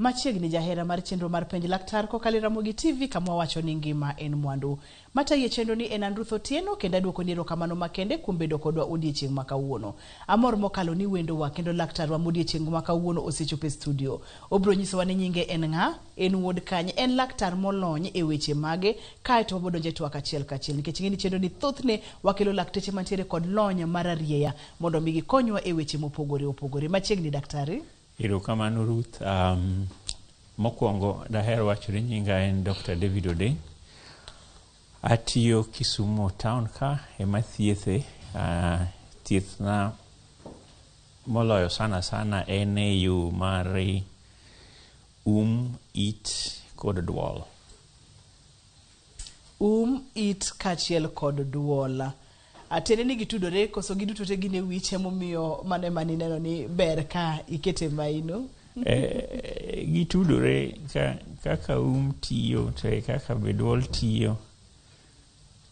Machiegni jahera mar chenro mar Penj Laktar kokalo e Ramogi TV kama wawacho ni ngima en mwandu. Matayi e chenro ni en an Ruth Otieno kendo aduokoni erokamano makende kuom bedo kodwa odiechieng' ma kawuono. Amor mokalo ni wendowa kendo laktarwa modiechieng' ma kawuono osechopo e studio. Obiro nyisowa ni nyinge en ng'a, en wuod kanye, en laktar molony e weche mage, kaeto wabiro donjo e twak achiel kachiel nikech ing'e ni chenro ni thothne wakelo lakteche mantiere kod lony mararieya mondo mi gikonywa e weche mopogore opogore. Machiegni daktari. Erokamano Ruth. Mokwongo daher wacho ni nyinga en Dr. David Odeny. Atiyo Kisumu town ka ema thiethe. Thiethna moloyo sana sana en e yo mar it kod duol. It kaachiel kod duol. Tiende ni gitudore koso giduto te gin e wich emomiyo mano ema nineno ni ber ka ikete maino? Gitudore kaka tiyo to e kaka be duol tiyo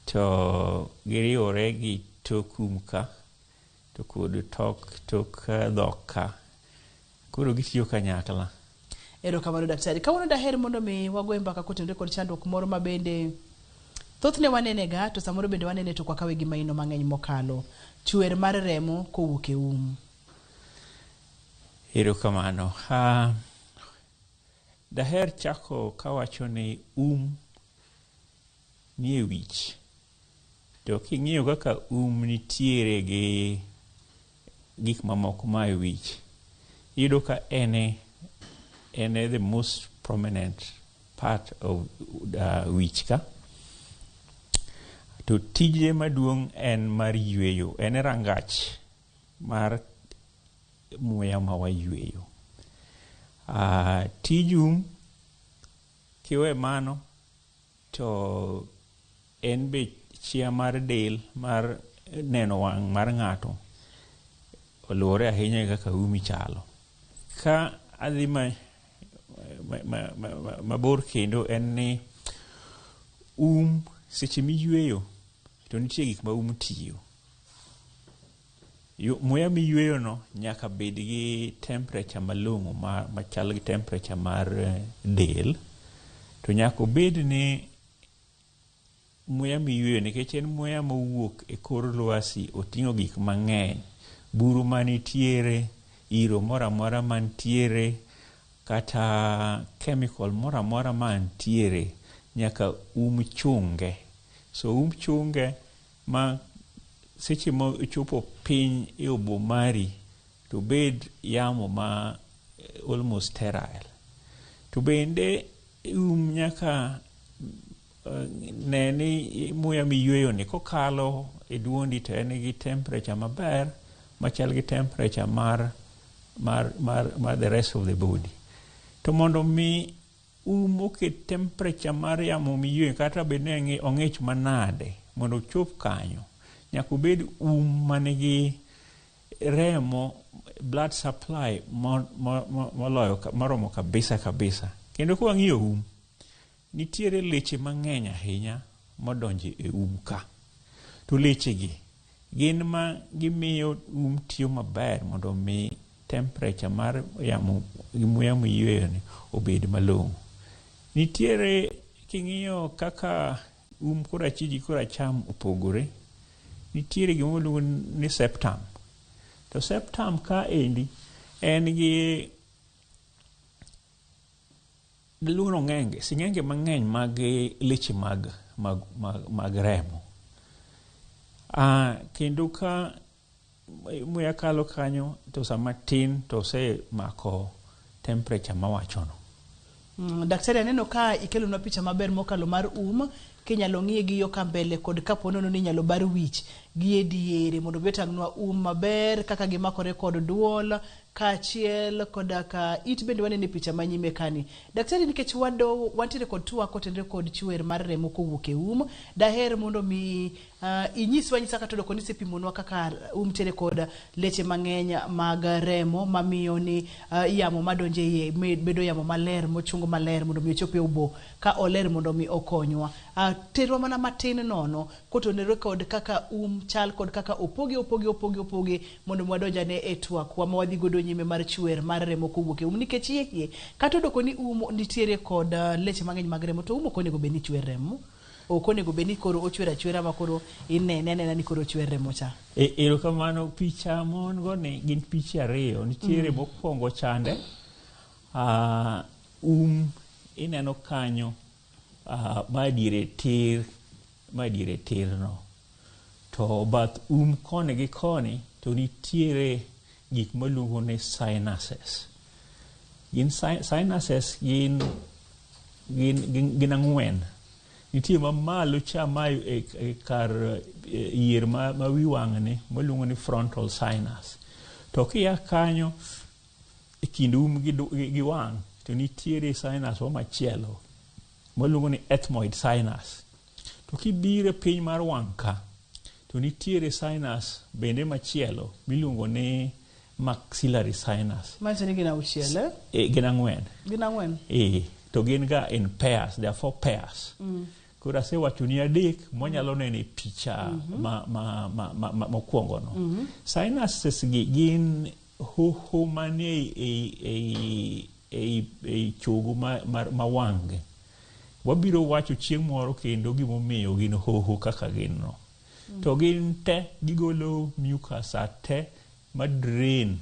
to giriwore gi tok ka to kod tok dhok ka. Koro gitiyo kanyakla. Erokamano daktari. Kawuono daher mondo mi wagoye mbaka kotenore kod chandruok moro ma bende thothne wanene ga to samoro bende wanene to kwakawe gi maino mang'eny mokalo. Chwer mar remo kowuok e um. Erokamano. Daher chako kawacho ni nie wich. To king'iyo kaka nitiere gi gik mamoko ma e wich, iyudo ka en e the most prominent part of wich ka. To tije maduong' en mar yweyo, en e rangach mar muya ma wayweyo. Tij kiwe mano to en be chia mar del mar neno wang' mar ng'ato oluwore ahinya gi kaka umi chalo. Ka adhi mabor kendo en ni seche miyweyo to nitie gik ma tiyo. Muya miyweyo no nyaka bed gi temperature malong'o machal gi temperature mar del. To nyaka obed ni muya miyweyo nikech en muya mowuok e kor lwasi oting'o gik mang'eny. Buru manitiere, iro moro amora mantiere, kata chemical moro amora mantiere nyaka chunge. So chunge ma seche ma ochopo piny e obo mari to bed yamo ma almost sterile. To bende nyaka ne ni muya miyweyo ni kokalo e duondi to en gi temperature maber machal gi temperature mar the rest of the body. To mondo mi oket temperature mar yamo miyweyo kata bed ni ong'ich manade mondo ochop kanyo, nyaka obed manigi remo blood supply moloyo moromo kabisa kabisa. Kendo ka wang'iyo nitiere leche mang'eny ahinya modonjo e ka. To leche gi gin ma gimiyo tiyo maber mondo mi temperature mar yamo muya miyweyo ni obed malong'o. Nitiere king'iyo kaka korachwich gi koracham opogore, nitiere gima waluongo ni septum. To septum ka endi en gi luongo sing'enge mang'eny mag leche mag remo. Kendo ka muya kalo kanyo to sama tin to osemako temperature mawachono. Daktari aneno ka ikelonwa picha maber mokalo mar kinyalo ng'iye gi yo ka mbele kod kapo nono ni inyalo bar wich gi e diere mondo obi otang'nwa maber kaka gimakore kod duol kaachiel koda ka it bende waneno e picha manyime kani. Daktari nikech wantiere kod twak kotenore kod chwer mar remo kowuok e daher mondo mi inyiswa anyisa kata odoko ni isepimonwa kaka ntiere kod leche mang'eny mag remo mamiyo ni yamo madonjo e iye bedo yamo maler mochungo maler mondo mi ochop e obo ka oler mondo mi okonywa. Terwa mana matin nono kotenore kod kaka chal kod kaka opoge opoge opoge opoge mondo wadonjane e twakwa ma wadhi godo nyime mar chwer mar remo kowuok e um nikech iye kata odoko ni um nitiere kod leche mang'eny mag remo to um ok onego bed ni chwer remo. Ok onego bed ni koro ochwer achwera ma koro inene anena ni koro ochwer remo cha. Erokamano. Picha mon go ni gin piche ariyo. Nitiere mokwongo chande ineno kanyo ma diere tir, ma diere tir no. To bath koni gi koni to nitiere gik maluongo ni sinuses. Gin sinuses gin ang'wen. Nitie mamalo cha ma e kar yier ma wi wang'ni maluongo ni frontal sinus. To kia kanyo e kind gi wang' to nitiere sinus moro machielo maluongo ni ethmoid sinus. To kibiro e piny mar wang' ka to nitiere sinus bende machielo miluongo ni maxillary sinus. Manyiso ni gin auchiel, eh? E, gin ang'wen. Gin ang'wen. E, to gin ga in pairs, there are four pairs. Koro asewacho ni adek mwanyalo neno e picha ma mokwongo no. Sinuses gi gin hoho manie ei chogo ma wang'. Wabiro wacho chieng' moro kendo gimomiyo gin hoho kaka gin no. To gin te gigolo mucus te ma drain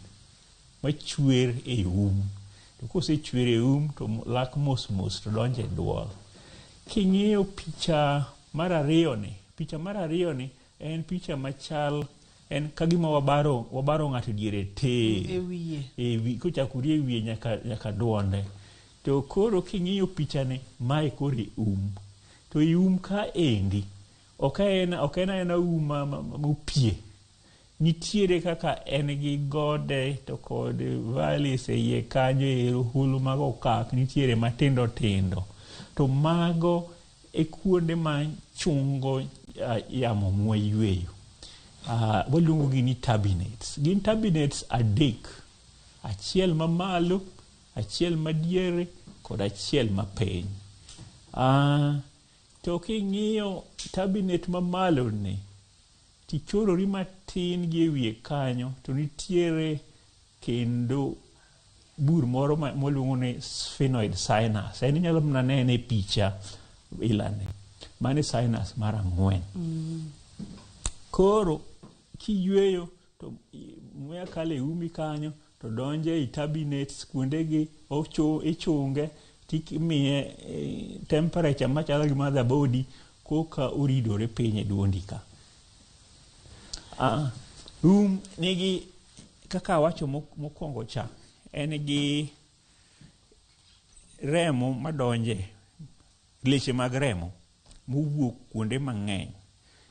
machwer e um. To kosechwer e um to lak mos mos to donjo e duol. King'iyo picha mar ariyo ni, picha mar ariyo ni en picha machal en kagima wabaro ng'ato diere tir. E wiye. E wi, kochakore e wiye nyaka duonde. To koro king'iyo picha ni, mae koro e um. To e um ka endi, ok en aena um mopie. Nitiere kaka en gi gode to kod valleys e iye kanyo e holo mag okak nitiere matindo tindo. To mago e kuonde ma chungo yamo mwayweyo. Waluongo gi ni turbinates. Gin turbinates adek. Achiel mamalo, achiel madiere, kod achiel mapiny. To king'iyo turbinate mamalo ni, tichorori matin gi e wiye kanyo, to nitiere kendo bur moro mwaluongo ni sphenoid sinus. En inyalo mana nene e picha ilani. Mano e sinus mar ang'wen. Koro kiyweyo to muya kalo e umi kanyo to donjo ei turbinates kuondegi ichunge timiye temperature machalo gi mar the body koka oridore piny e duondi ka. Um nigi kaka awacho mokwongo cha, en gi remo madonje, leche mag remo mowuok kuonde mang'eny.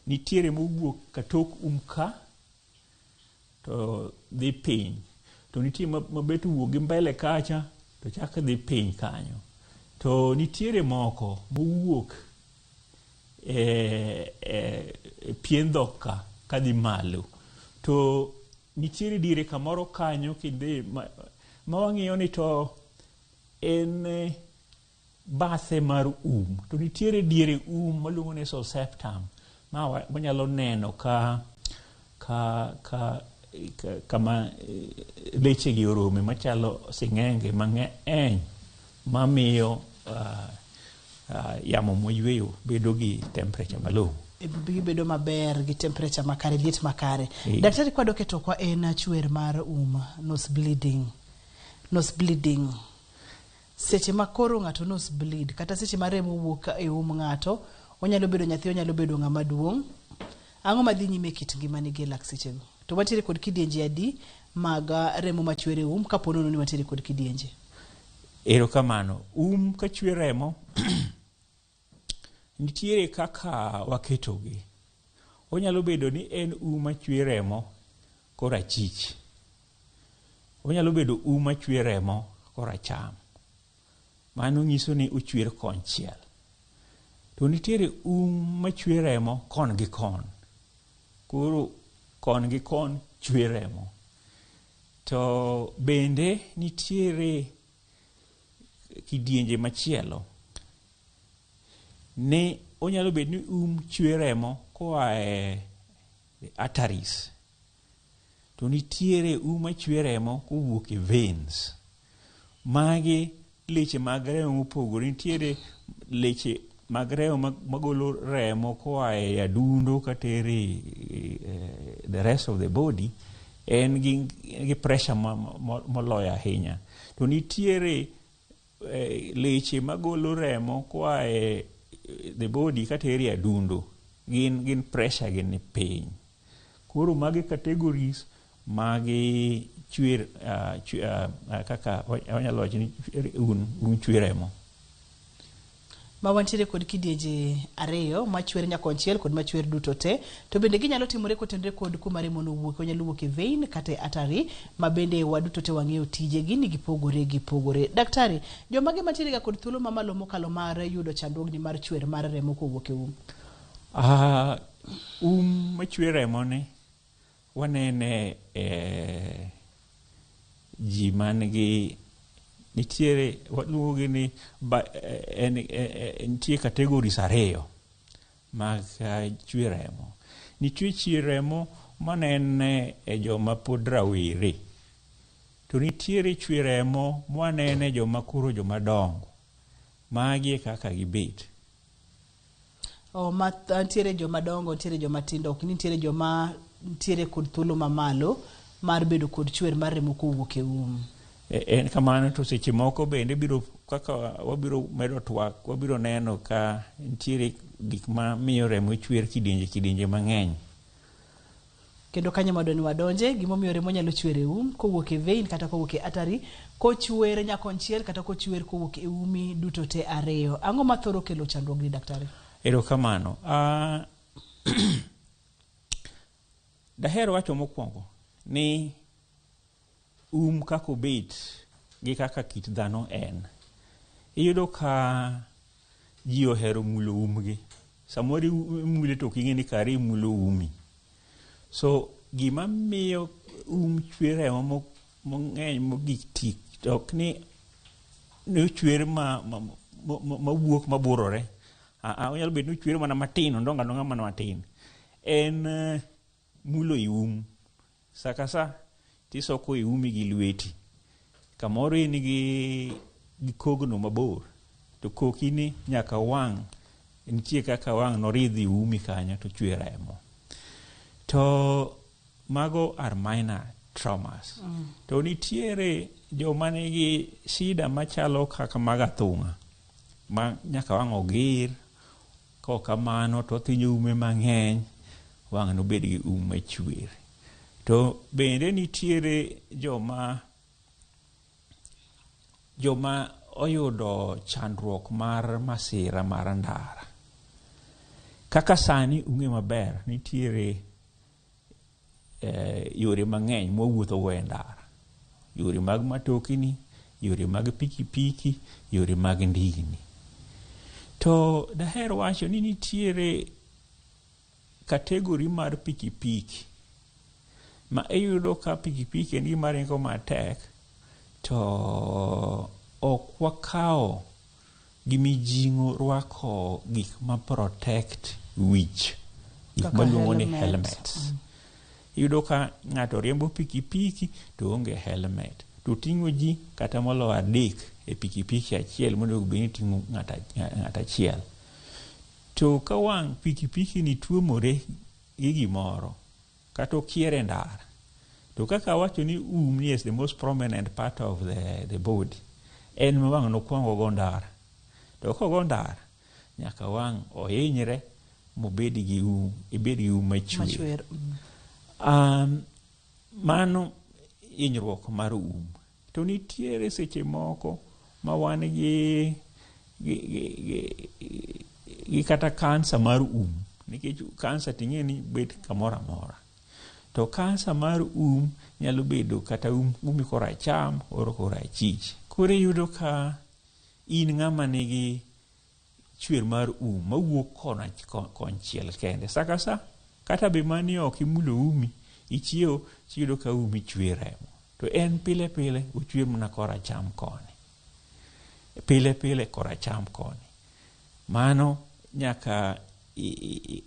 Nitiere mowuok katok um ka to dhi piny. To nitie mabet owuok gi mbele kacha to chak dhi piny kanyo. To nitiere moko mowuok e pien dhok ka kadhi malo. To nitiere diere kamoro kanyo kidhi ma wang'iyo ni to en bathe mar um. To nitiere diere um maluongo ni septum ma wanyalo neno ka kama leche gi orome machalo sing'enge mang'eny mamiyo yamo mwayweyo bedo gi temperature malong'o. Gibedo maber gi temperature makare, liet makare. Daktari, kwadok e tokwa en chwer mar um, nose bleeding. Nose bleeding. Seche ma koro ng'ato nose bleed, kata seche ma remo wuok e um ng'ato, onyalo bedo nyathi, onyalo bedo ng'ama duong'. Ang'o madhi nyime e kit ngimani gi e lak sechego? To wantiere kod kidienje adi mag remo machwer e um kapo nono ni wantiere kod kidienje? Erokamano. Um ka chwer remo, nitiere kaka waketogi. Onyalo bedo ni en um machwer remo korachich. Onyalo bedo um machwer remo koracham. Mano nyiso ni ochwer konchiel. To nitiere um machwer remo kon gi kon. Koro kon gi kon chwer remo. To bende nitiere kidienje machielo ni Onyalo bet ni um chwer remo koa e arteries. To nitiere um machwer remo kowuok e veins. Magi leche mag remo mopogore. Nitiere leche mag remo magolo remo koa e adundo katere e the rest of the body en gi pressure moloyo ahinya. To nitiere leche magolo remo koa e the body katere e adundo gin pressure gi ni piny. Koro magi categories magi chwer kaka wanyalo wacho ni um chwer remo. Ma wantiere kod kidienje ariyo machwer nyakonchiel kod machwer duto te to bende ginyalo timore kotenore kod kuma remo no wuok onyalo wuok e vein kata e artery ma bende waduto te wang'eyo tijegi ni gipogore gipogore. Daktari, jomage mantiere ga kod thuolo mamalo mokalo mar yudo chandruogni mar chwer mar remo kowuok e um? Um machwer remo ni wanene e ji man gi nitiere waluongo ni nitie categories ariyo mag chwer remo. Nitie chwer remo manene e joma pod rawere to nitiere chwer remo mwanene joma koro joma dongo. Magi e kaka gibet. Ma nitiere joma dongo, nitiere joma tindo, ok ni nitiere joma nitiere kod thuolo mamalo mar bedo kod chwer mar remo kowuok e um. En kamano to seche moko bende biro kaka wabiro medo twak wabiro neno ka nitiere gik ma miyo remo chwer kidienje kidienje mang'eny. Kendo kanyo madwa ni wadonje gimomiyo remo nyalo chwer e um kowuok e vein kata kowuok e artery kochwer nyakonchiel kata kochwer kowuok e umi duto te ariyo. Ang'o mathoro kelo chandruogni daktari? Erokamano. Daher wacho mokwongo ni um kaka obet gi kaka kit dhano en. Iyudo ka ji ohero mulo umgi. Samoro imule to ok ing'e ni kare imulo umi. So gima miyo um chwer remo mang'eny mogik tik to ok ni ochwer mawuok maburore. Onyalo bedo ni ochwer mana matin, ondongo adonga mana matin. En mulo i um. Sa ka sa tisoko i umi gi lweti. Kamoro in gi kogno mabor to koki ni nyaka wang' nitie kaka wang' noridh i umi kanyo to chwer remo. To mago are minor traumas. To nitiere joma nigi shida machalo kaka mag athung'a ma nyaka wang' ogir, kok kamano to othinyo ume mang'eny, wang' nobed gi um machwer. To bende nitiere joma oyudo chandruok mar masira mar ndara. Kaka sani ung'e maber, nitiere yore mang'eny mwawuotho go e ndara. Yore mag matokni, yore mag pikipiki, yore mag ndigni. To daher wacho ni nitiere category mar pikipiki ma iyudo ka pikipiki en gima ringo matek to ok wakawo gi mijing'o rwako gik ma protect wich, gik maluongo ni helmets. Iyudo ka ng'ato riembo pikipiki to onge helmet to ting'o ji kata moloyo adek e pikipiki achiel monego bed ni ting'o ng'at achiel. To ka wang' pikipiki ni tuomore gi gimoro kata okier e ndara to kaka awacho ni um ni is the most prominent part of the body, en ma wang' nokwongo go ndara. To kogo ndara nyaka wang' ohinyre mobed gi um, ibed gi um machwer. Mano hinyruok mar um. To nitiere seche moko ma wan gi kata kansa mar um, nikech kansa ting'e ni bet kamoro amora. To kansa mar um nyalo bedo kata umi koracham oro korachich. Koro iyudo ka in ng'ama nigi chwer mar um mawuok konchiel kende. Sa ka sa kata be mani ok imulo umi, ichiewo tiyudo ka umi chwer remo. To en pile pile ochwer mana koracham koni. Pile pile koracham koni. Mano Nyaka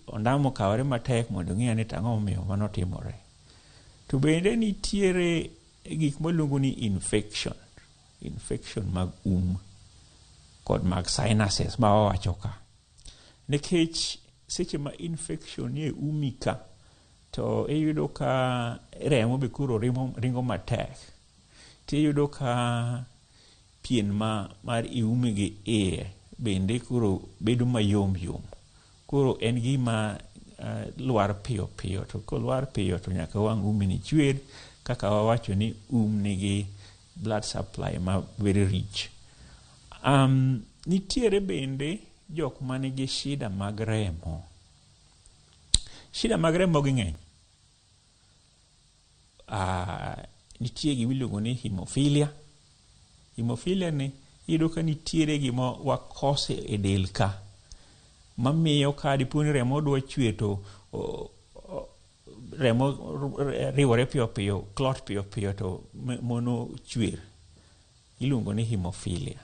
ondamo kawre matek mondo ong'e ni to ang'o momiyo mano timore. To bende nitiere gik maluongo ni infection, infection mag kod mag sinuses ma wawacho ka. Nikech seche ma infection nie umi ka, to iyudo ka remo be koro ringo matek. Tiyudo ka pien mar iumi gi iye bende koro bedo mayom yom. Koro en gima lwar piyo piyo, to kolwar piyo to nyaka wang' umi ni chwer, kaka wawacho ni nigi blood supply ma very rich. Nitiere bende jok manigi shida mag remo. Shida mag remo gi ng'eny. Nitie gima iluongo ni hemophilia. Hemophilia ni iyudo ka nitiere gima wakoso e del ka mamiyo ka dipo ni remo dwa chwer to remo riwore piyo piyo, clot piyo piyo to mono chwer. Iluongo ni hemophilia.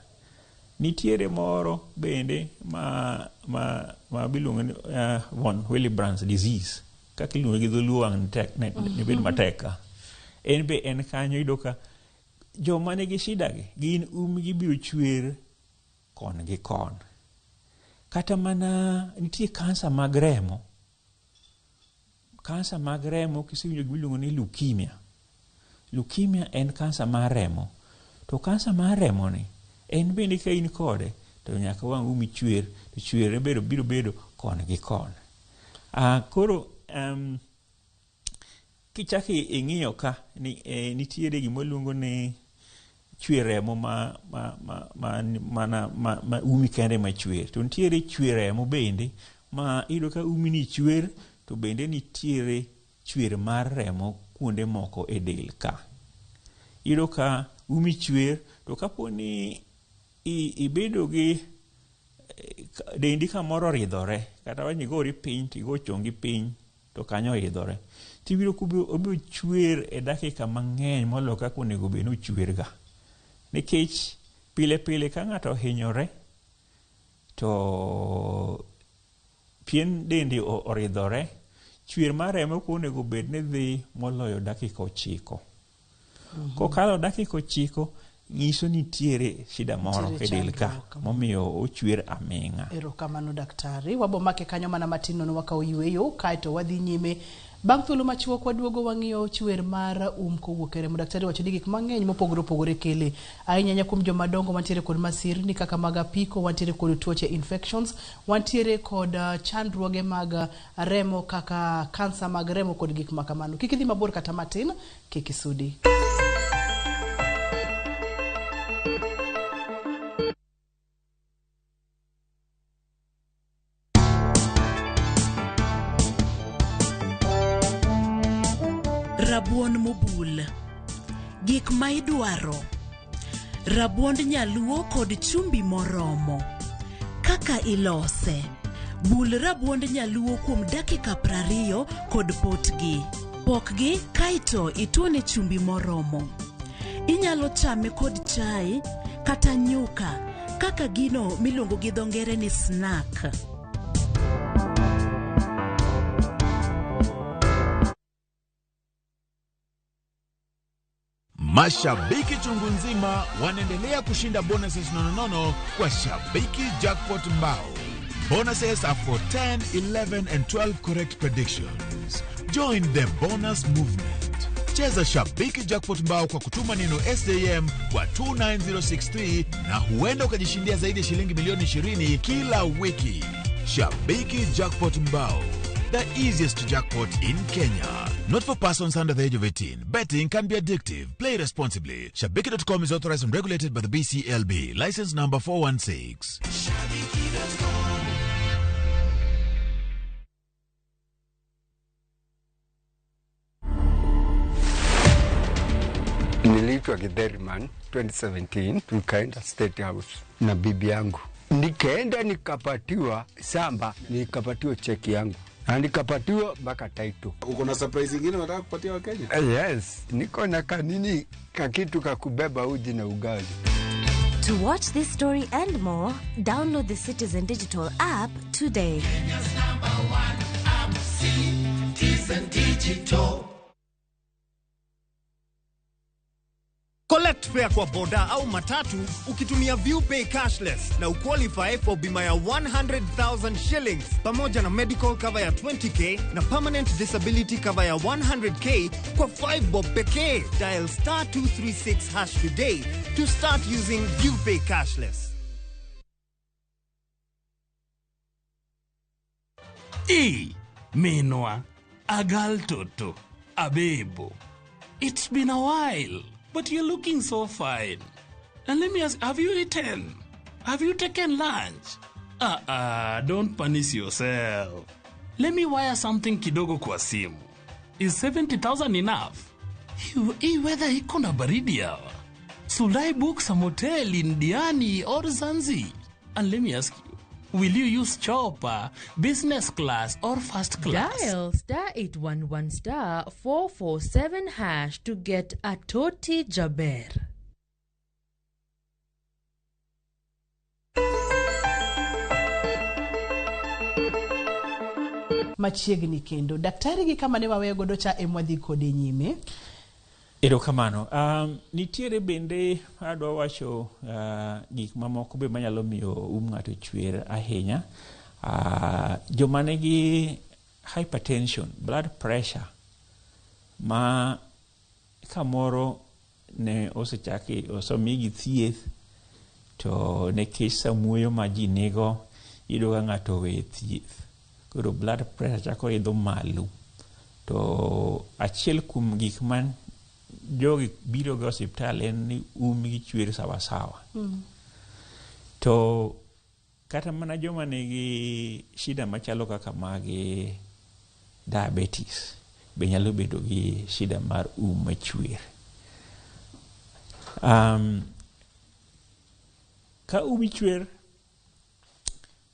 Nitiere moro bende ma iluongo ni von Willebrand's disease. Kaka iluonge gi dholuo wang' tek ne bedo matek ka. En be en kanyo iyudo ka joma nigi shida gi gin umgi biro chwer kon gi kon. Kata mana nitie kansa mag remo. Kansa mag remo kisewinjo gima iluongo ni leukemia. Leukemia en kansa mar remo. To kansa mar remo ni en bende ka in kode to nyaka wang' umi chwer, to chwer biro bedo kon gi kon. Koro kichako ing'iyo ka ni nitiere gima iluongo ni chwer remo ma umi kende ma chwer. To nitiere chwer remo bende ma iyudo ka umi ni chwer to bende nitiere chwer mar remo kuonde moko e del ka. Iyudo ka umi chwer to kapo ni ibedo gi dendi kamoro oridhore, kata wach ni igori piny to igo chongi piny to kanyo oridhore, tibiro obiro chwer e dakika mang'eny moloyo kaka onego bed ni ochwer ga. Nikech pile pile ka ng'ato ohinyore to pien dende oridhore, chwer mar remo ok onego bed ni dhi moloyo dakika 9. Kokalo dakika 9 nyiso nitiere shida moro e del ka momiyo ochwer aming'a. Erokamano daktari. Wabomake kanyo mana matin nono wakawo yweyo kaeto wadhi nyime. Bang' thuolo machuok waduogo wang'iyo chwer mar kowuok e remo. Daktari wacho ni gik mang'eny mopogore opogore kele. Ahinya ahinya kuom joma dongo mantiere kod masirni kaka mag apiko, wantiere kod tuoche infections, wantiere kod chandruoge mag remo kaka kansa mag remo kod gik makamano. Kik idhi mabor kata matin, kik isudi. Rabuon mobul. Gik ma idwaro. Rabuond nyaluo kod chumbi moromo. Kaka ilose. Bul rabuond nyaluo kuom dakika 20 kod potgi. Pokgi kaeto ituone chumbi moromo. Inyalo chame kod chai kata nyuka kaka gino miluongo gi dho ngere ni snack. Mashabiki chungu nzima wanaendelea kushinda bonuses nononono kwa Shabiki Jackpot Mbao. Bonuses are for 10, 11 and 12 correct predictions. Join the bonus movement. Cheza Shabiki Jackpot Mbao kwa kutuma neno SJM kwa 29063 na huenda ukajishindia zaidi ya shilingi milioni 20 kila wiki. Shabiki Jackpot Mbao, the easiest jackpot in Kenya. Not for persons under the age of 18. Betting can be addictive. Play responsibly. Shabiki.com is authorized and regulated by the BCLB. License number 416. Shabiki.com. Niliitwa Githeriman 2017, tukaenda State House na bibi yangu. Nikaenda nikapatiwa samba, nikapatiwa cheki yangu na nikapatiwa mpaka title. Uko na surprise nyingine unataka kupatia Wakenya? Yes, niko na kanini kakitu kakubeba uji na ugali. To watch this story and more, download the Citizen Digital app today. Kenya's number one app, Citizen Digital. Collect fare kwa boda au matatu ukitumia ViewPay cashless na uqualify for bima ya 100,000 shillings pamoja na medical cover ya 20K na permanent disability cover ya 100K kwa 5 bob pekee. Dial star 236 hash today to start using ViewPay cashless. E, Minwa, Agal Toto, Abebo. It's been a while, but you're looking so fine. And let me ask, have you eaten? Have you taken lunch? Don't punish yourself. Let me wire something kidogo kwa simu. Is 70,000 enough? Hii weather iko na baridi hawa. Should I book some hotel in Diani or Zanzi? And let me ask you, will you use chopper, business class, or first class? Dial star 811 star 447 hash to get a Toti Jaber. Machiegni kendo. Daktari gi kama ne waweyo godo cha ema wadhi kode nyime. Erokamano. Nitiere bende adwa wacho gik mamoko be manyalo miyo um ng'ato chwer ahinya. Joma nigi hypertension, blood pressure, ma kamoro ne osechaki osemigi thieth to nikech samuoyo ma ji nigo, iyudo ka ng'ato owe thieth. Koro blood pressure chako idho malo. To achiel kuom gik ma jogi biro go osiptal en ni umgi chwer sawasawa. To kata mana joma nigi shida machalo kaka magi diabetes be nyalo bedo gi shida mar um machwer. Ka umi chwer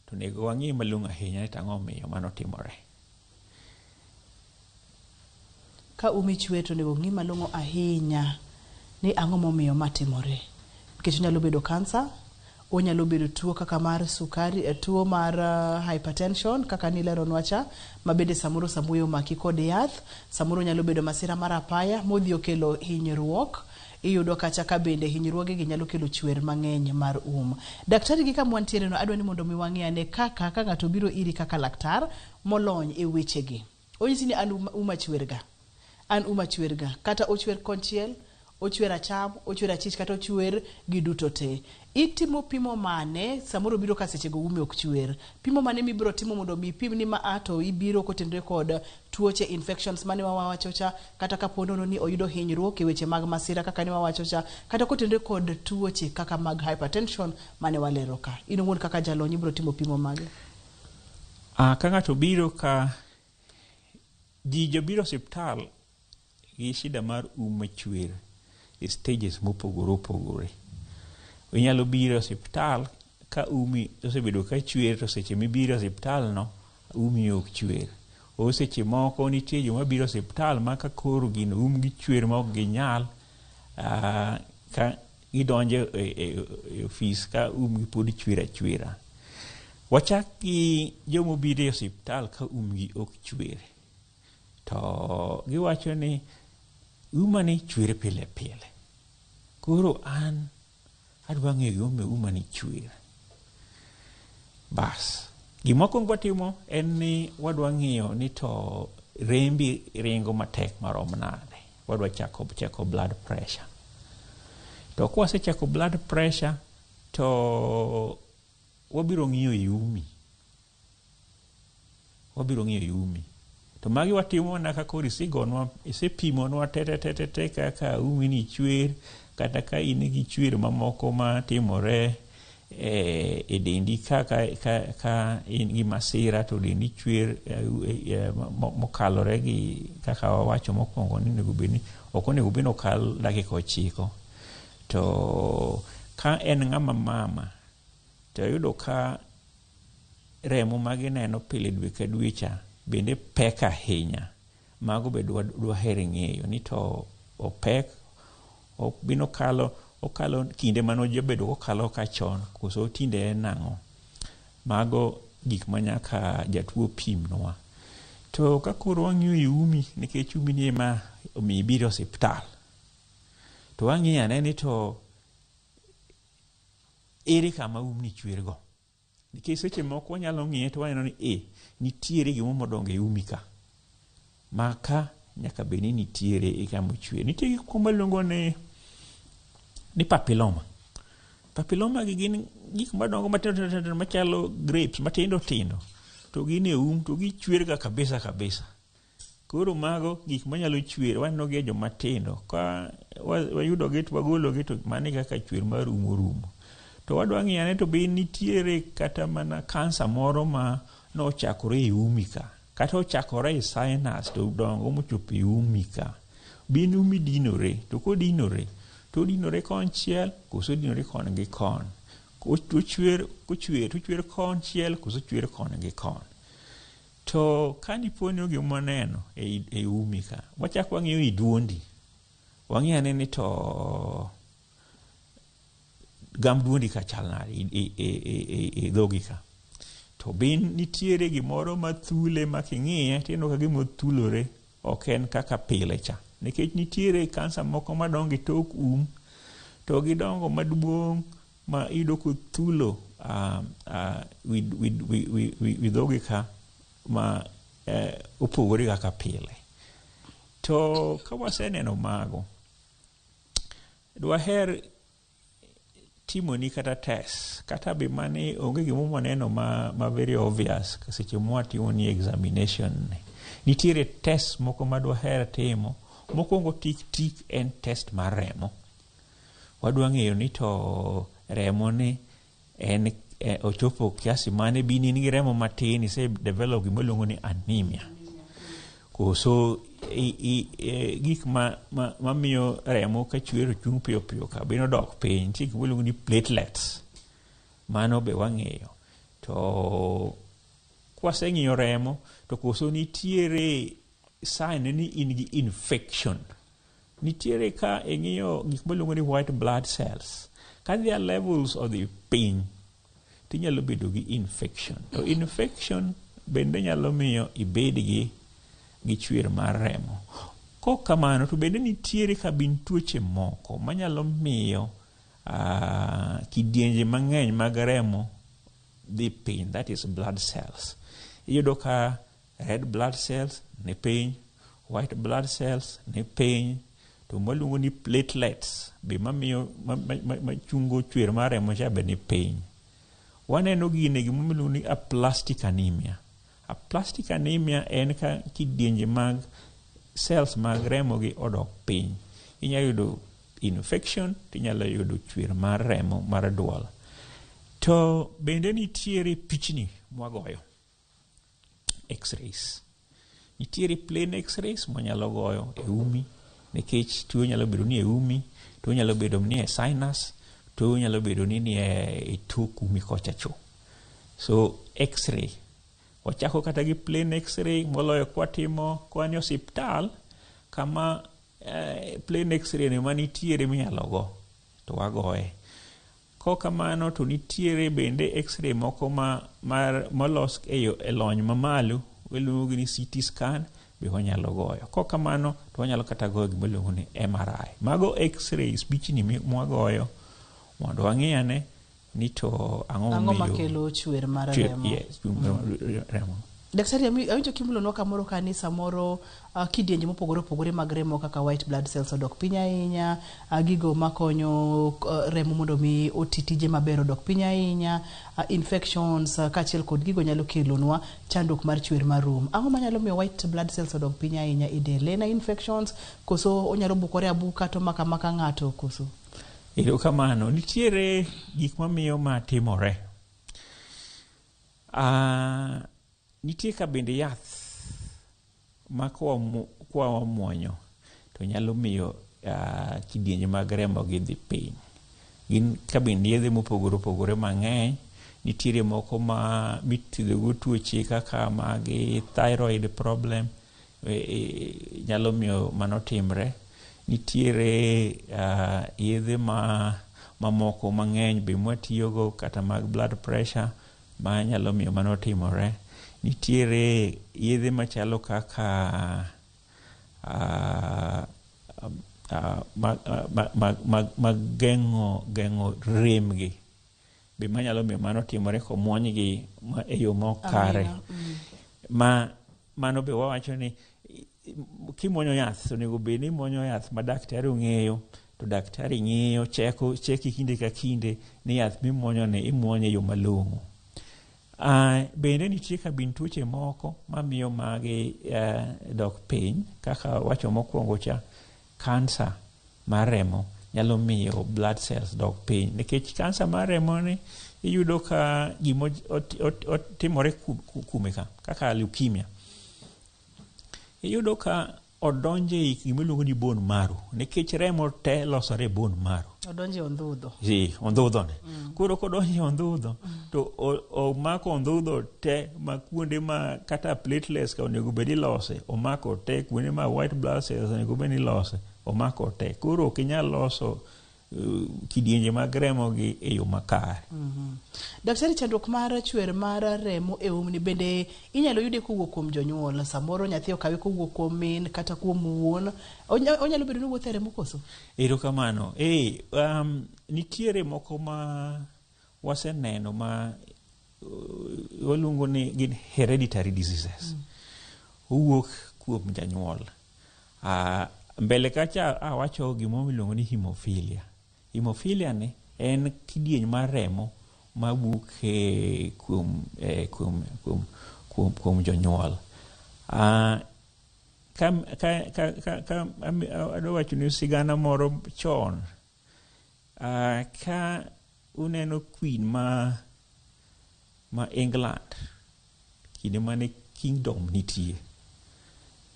to onego wang'i malong'o ahinya ni tang'o omiyo mano timore. Ka umi chwer to onego ng'i malong'o ahinya ni ang'o momiyo ma timore. Nikech onyalo bedo kansa, onyalo bedo tuo kaka mar sukari, tuo mar hypertension kaka nileronwa cha, ma bende samoro samuoyo omaki kod yath, samoro nyalo bedo masira mar apaya modhi okelo hinyruok. Iyudo kacha ka bende hinyruoge gi nyalo kelo chwer mang'eny mar um. Daktari gi kama wantiere no adwa ni mondo mi wang'i ane kaka ka ng'ato biro iri kaka laktar molony e wechegi. Onyisi ni an uma chwerga. An uma chwerga. Kata ochwer konchiel, ochwer acham, ochwer achich, kata ochwer gi duto te. Itimo pimo mane, samoro biro ka sechego ume ok chwer. Pimo mane mibiro timo mondo mi ipim ni ma a to ibiro kotenore kod tuoche infections mane wawacho cha, kata kapo nono ni oyudo hinyruok e weche mag masira kaka ne wawacho cha, kata kotenore kod tuoche kaka mag hypertension mane walero ka. In owuon kaka jalony ibiro timo pimo mage? Ka ng'ato biro ka ji jobiro osiptal gi shida mar um machwer e stages mopogore opogore. Inyalo biro e osiptal ka umi osebedo ka chwer to seche mibiro e osiptal no umi ok chwer. O seche moko nitie joma biro e osiptal ma ka koro gino umgi chwer ma ok ginyal, ka gidonjo e ofis ka umgi pod chwer achwera. Wachak gi joma obiro e osiptal ka umgi ok chwer. To giwacho ni umani chwer pile pile. Koro an adwa ng'eyo gimomiyo umani chwer. Bas, gima wakwongo watimo en ni wadwa ng'iyo ni to rembi ringo matek marom nade. Wadwa chako blood pressure. To kwasechako blood pressure to wabiro ng'iyo i umi. Wabiro ng'iyo i umi. To magi watimo mana ka koro isegonwa, isepimonwa te te te te te kaka umi ni chwer, kata ka in gi chwer mamoko matimore e dendi ka in gi masira to dendi chwer mokalore gi kaka wawacho mokwongo ni onego bed ni ok onego bed ni okal dakika 9. To ka en ng'ama mama to yudo ka remo magineno pile dwe ka dwe cha bende pek ahinya. Mago be dwaher ng'eyo ni to opek ok bino kalo Okalo kinde mane ojabedo kokalo ka chon koso tinde en nang'o? Mago gik ma nyaka jatuo pimnwa. To ka koro wang'iyo i umi, nikech umi ni ema omiyo ibiro e osiptal, to wang'iyo ane ni to ere kama umni chwer go. Nikech seche moko wanyalo ng'iye to waneno ni e nitiere gimoro modongo e umi ka. Ma ka nyaka bed ni nitiere e kama ochwer. Nitie gik moko maluongo ni papilloma. Papilloma gi gin gik madongo matindo tindo machalo grapes matindo tindo. To gin e um to gichwer ga kabisa kabisa. Koro mago gik manyalo chwer waneno gi e joma tindo. Ka wayudo gi to wagolo gi to mano e kaka chwer mar um orumo. To wadwa ng'iyo ane to be nitiere kata mana kansa moro ma nochakore e umi ka. Kata ochakore e sinus to odongo mochopo e umi ka. Be umi dinore? To kodinore, to odinore konchiel koso odinore kon gi kon. Ochwer, kochwer, to ochwer konchiel koso ochwer kon gi kon. To ka dipo ni gima waneno e umi ka, wachak wang'iyo i duondi. Wang'iyo ane ni to gam duondi ka chal nade e dhogi ka. To be nitiere gimoro mathule ma king'iye tineno ka gima othulore ok en kaka pile cha. Nikech nitiere kansa moko madongo e tok um to gidongo maduong' ma iyudo kothulo wi dhogi ka ma opogore kaka pile. To ka waseneno mago, dwaher timoni kata test kata be mani onge gimoro mwaneno ma very obvious seche mwatimoni examination ni. Nitiere test moko ma dwaher timo. Mokwongo tik tik en test mar remo. Wadwa ng'eyo ni to remo ni en ochopo kiasi mane bin in gi remo matin ise develop gima iluongo ni anemia. Koso gik mamiyo remo ka chwer to chung' piyo piyo ka be nodok piny. Nitie gima iluongo ni platelets. Mano be wang'iyo. To kwaseng'iyo remo to koso nitiere sign ni in gi infection. Nitiere ka ing'iyo gik miluongo ni white blood cells. Ka their levels odhi piny, tinyalo bedo gi infection. To infection bende nyalo miyo ibed gi chwer mar remo. Kok kamano to bende nitiere ka bin tuoche moko manyalo miyo kidienje mang'eny mag remo dhi piny, that is blood cells. Iyudo ka red blood cells ni piny, white blood cells ni piny, to mwaluongo ni platelets be mamiyo machungo chwer mar remo cha be ni piny. Waneno gine gima iluongo ni aplastic anemia. Aplastic anemia en ka kidienje mag cells mag remo gi odok piny. Inyalo yudo infection, tinyalo yudo chwer mar remo mar duol. To bende nitiere pichni mwagoyo, x-rays. Nitiere plain x-rays mwanyalo goyo e umi, nikech tuo nyalo bedo ni e umi, tuo nyalo bedo ni e sinus, tuo nyalo bedo ni e tok umi kocha cho. So x-ray. Wachako kata gi plain x-ray moloyo kwatimo kwa ni osiptal kama plain x-ray ni manitiere minyalo go to wagoye. Kok kamano to nitiere bende x-ray moko molos e lony mamalo iluongo ni CT scan be wanyalo goyo. Kok kamano to wanyalo kata goyo gima iluongo ni MRI. Mago x-rays pichni mwagoyo mondo wang'i ane ni to ang'o makelo chwer mar remo. Yes, remo. Daktari, awinjo kimulonwa kamoro ka ni samoro kidienje mopogore opogore mag remo kaka white blood cells odok piny ahinya, gigo makonyo remo mondo mi oti tije maber odok piny ahinya, infections kaachiel kod gigo nyalo kelonwa chandruok mar chwer mar um. Ang'o manyalo miyo white blood cells odok piny ahinya e del? En infections koso onyalo bukore abuka to maka maka ng'ato koso? Erokamano. Nitiere gik mamiyo ma timore. Nitie ka bende yath ma kwa wamuonyo to nyalo miyo kidienje mag remo gi dhi piny. Gin ka bende yedhe mopogore opogore mang'eny. Nitiere moko ma mithiedhogo tuoche kaka mag thyroid problem nyalo miyo mano timre. Nitiere yedhe ma mamoko mang'eny be mwatiyogo kata mag blood pressure manyalo miyo mano timore. Nitiere yedhe machalo kaka mag geng'o rem gi be manyalo miyo mano timore komuonygi e yo mok kare. Ma mano be wawacho ni kimuonyo yath onego bed ni imuonyo yath ma daktari ong'eyo to daktari ng'iyo cheko cheki kinde ka kinde ni yath mimuonyo ni imuonyo e yo malong'o. Bende nitie kabin tuoche moko mamiyo magi dok piny kaka wacho mokwongo cha kansa mar remo nyalo miyo blood cells dok piny nikech kansa mar remo ni iyudo ka gima otimore kuome ka kaka leukemia iyudo ka odonjo e gima iluongo ni bone marrow nikech remo te losore e bone marrow. Odonjo e ondhudho. Ee, ondhudho ne. Koro kodonjo e ondhudho to omako ondhudho te ma kuonde ma kata platelets ka onego bed ilose omako te kuonde ma white blood cells onego bed ni ilose omako te. Koro ok inyal loso kidienje mag remo gi e yo makare. Daktari, chandruok mar chwer mar remo e umni bende inyalo yude kowuok kuom jonyuol? Samoro nyathi okawe kowuok kuom min kata kuom wuon. Onyalo bedo ni owuotho e remo koso? Erokamano. Ee, nitiere moko ma waseneno ma waluongo ni gin hereditary diseases. Owuok kuom janyuol. Mbele kacha awacho gimoro miluongo ni hemophilia. Hemophilia ni en kidieny mar remo mawuok kuom, kuom, kuom, kuom, kuom jonyuol. Ka adwa wacho ni sigana moro chon. Ka uneno queen ma England kinde mane kingdom nitie,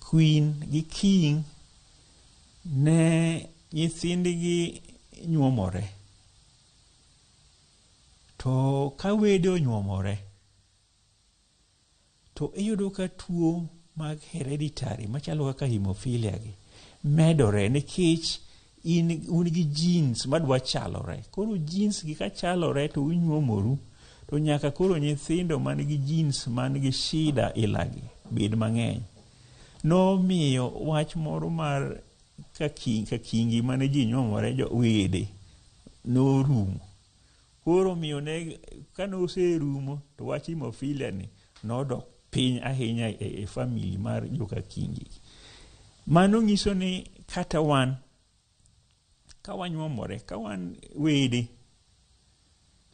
queen gi king ne nyithindgi nyuomore. To ka wede onyuomore to iyudo ka tuo mag hereditary machalo kaka hemophilia gi medore nikech un gi genes madwa chalore. Koro genes gi ka chalore to unyuomoru to nyaka koro nyithindo man gi genes man gi shida ilagi bed mang'eny. Nomiyo wach moro mar ka kingi mane ji nyuomore jo wede norumo. Koro miyo ne kane oserumo to wach hemophilia ni nodok piny ahinya e family mar joka kingi. Mano nyiso ni kata wan ka wanyuomore ka wan wede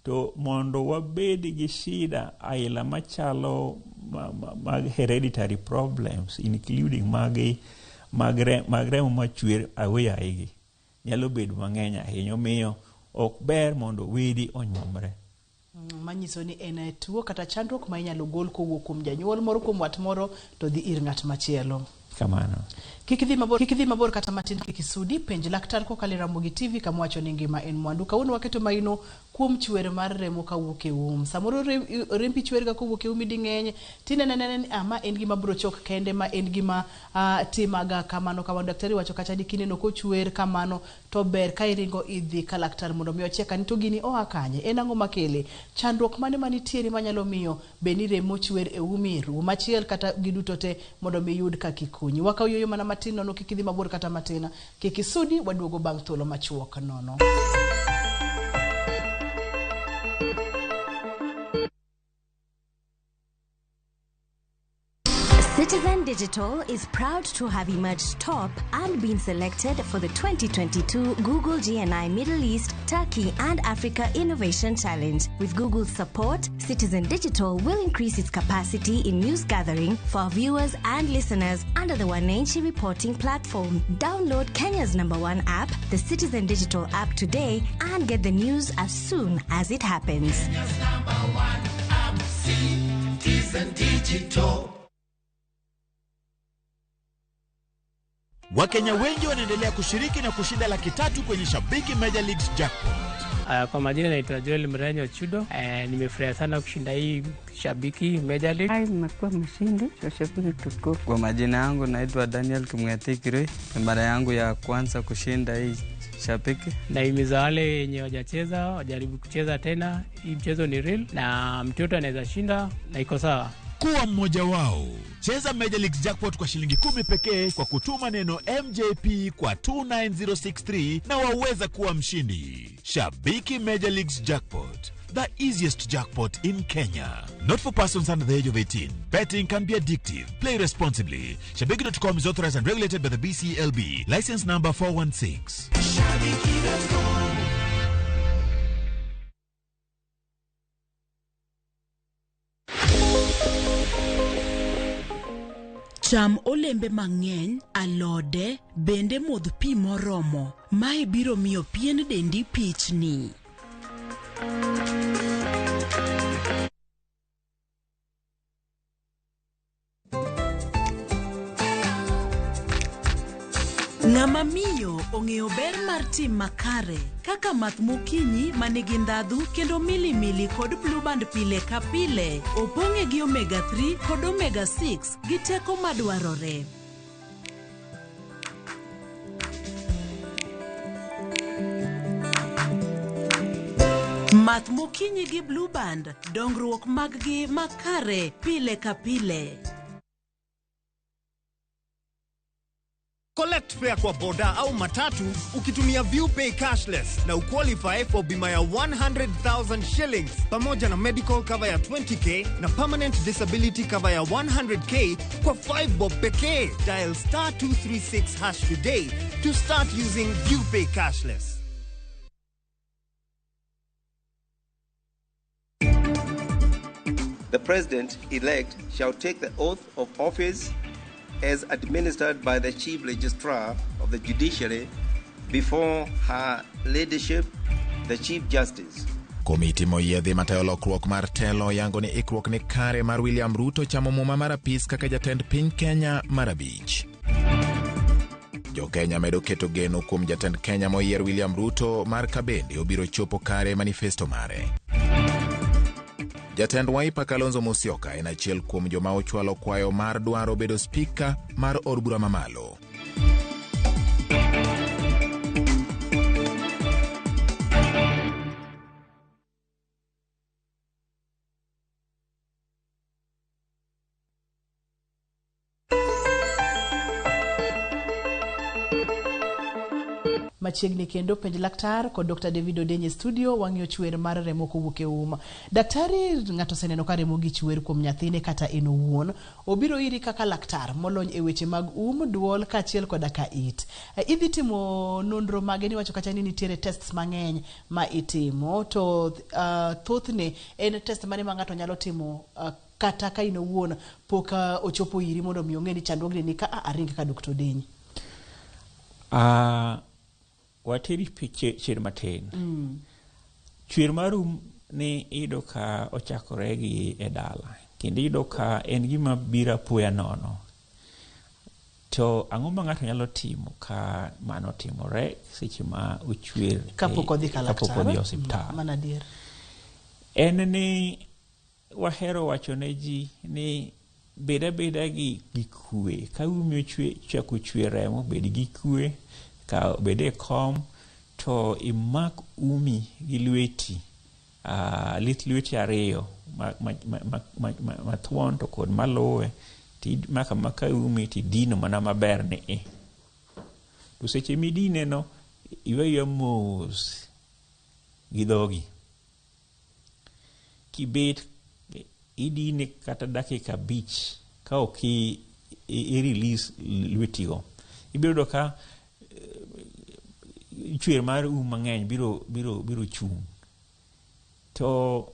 to mondo wabed gi shida aila machalo mag hereditary problems including mag remo machwer aweyaegi nyalo bedo mang'eny ahinya. Omiyo ok ber mondo wede onyuomre. Manyiso ni en tuo kata chandruok ma inyalo gol kowuok kuom janyuol moro kuom wat moro to dhi ir ng'at machielo. Kamano. Kik idhi mabor kata matin kik isudi, penj laktar kokalo e Ramogi TV kama wacho ni ngima en mwandu. Kawuono waketo maino kuom chwer mar remo kawuok e um. Samoro rembi chwer ga kowuok e umi ding'eny, tineno anena ni ma en gima biro chok kende, ma en gima timaga kamano kamano. Daktari wacho kacha ni kineno kochwer kamano to ber ka iringo idhi ka laktar mondo mi ocheck ni to gini oa kanye, en ang'o makele, chandruok mane manitiere manyalo miyo be ni remo chwer e umi, rum achiel kata giduto te mondo mi yud kaka ikonyi. Wakaw yueyo mana matin nono, kik idhi mabor kata matin, kik isudi, waduogo bang' thuolo machuok nono. Citizen Digital is proud to have emerged top and been selected for the 2022 Google GNI Middle East, Turkey and Africa Innovation Challenge. With Google's support, Citizen Digital will increase its capacity in news gathering for our viewers and listeners under the Wananchi reporting platform. Download Kenya's #1 app, the Citizen Digital app today, and get the news as soon as it happens. Kenya's #1 app, Citizen Digital. Wakenya wengi wanaendelea kushiriki na kushinda 300,000 kwenye Shabiki Major Leagues Jackpot. Kwa majina naitwa Joel Mrenyo Chudo. Nimefurahia sana kushinda hii Shabiki Major League. Nimekuwa mshindi wa Shabiki tukufu. Kwa majina yangu naitwa Daniel Kimweti Kirui. Ni mara yangu ya kwanza kushinda hii Shabiki. Nahimiza wale wenye wajacheza wajaribu kucheza tena. Hii mchezo ni real na mtoto anaweza shinda na iko sawa. Kuwa mmoja wao. Cheza Major League Jackpot kwa shilingi 10 pekee kwa kutuma neno MJP kwa 29063 na waweza kuwa mshindi. Shabiki Major Leagues Jackpot, the easiest jackpot in Kenya. Not for persons under the age of 18. Betting can be addictive. Play responsibly. Shabiki.com is authorized and regulated by the BCLB. License number 416. Shabiki.com. Cham olembe mang'eny, alode, bende modh pi moromo. Mae biro miyo pien dendi pichni. Ng'ama miyo ong'eyo ber mar tim makare kaka math mokinyi manigi ndhadhu kendo milimili kod Blue Band pile ka pile opong'e gi omega 3 kod omega 6 gi teko madwarore. Math mokinyi gi Blue Band, dongruok mag-gi makare pile ka pile. Collect fare kwa boda au matatu ukitumia ViewPay cashless na uqualify for bima ya 100,000 shillings pamoja na medical cover ya 20k na permanent disability cover ya 100k kwa 5 bob pekee. Dial star 236 hash today to start using ViewPay cashless. The president-elect shall take the oath of office as administered by the Chief Registrar of the Judiciary before her leadership, the Chief Justice. Komiti moyiedhi matayo lokruok mar telo yango ni ikruok ni kare mar William Ruto chamo muma mar apis kaka jatend piny Kenya mar 5. Jo-Kenya medo keto geno kuom jatend Kenya moyier William Ruto mar kabende obiro chopo kare manifesto mare. Jatend Wiper Kalonzo Musyoka en achiel kuom joma ochwalo kwayo mar dwaro bedo spika mar od bura mamalo. Machiegni kendo penj laktar kod Dr. David Odenye studio wang'iyo chwer mar remo kowuok e um. Daktari, ng'ato oseneno ka remo gi chwer kuom nyathine kata en owuon. Obiro iri kaka laktar molony e weche mag um, duol kaachiel koda ka it. Idhi timo nonro mage niwacho kata ni nitiere tests mang'eny ma itimo to thothne en test mane ma ng'ato nyalo timo kata ka in owuon pok ochopo iri mondo mi ong'e ni chandruogni ni ka aring ka Dr. Odenye. Wateri chwer matin. Chwer mar um ni iyudo ka ochakore gi e dala kendo iyudo ka en gima biro apoya nono. To ang'o ma ng'ato nyalo timo ka mano otimore seche ma ochwer kapok odhi ka laktar, kapok odhi e osiptal? Mano adier. En ni wahero wacho ne ji ni bed abeda gi kwe. Ka umi ochako chwer remo, bed gi kwe. Ka bed e kom to imak umi gi lweti, lith lweti ariyo mathuon to kod maluwe, timako amaka umi tidino mana maber ni i. To seche midine no, iwe mos gi dhogi. Kibet idine kata dakika 5 ka ok i release lwetigo, ibiro yudo ka chwer mar um mang'eny biro chung'. To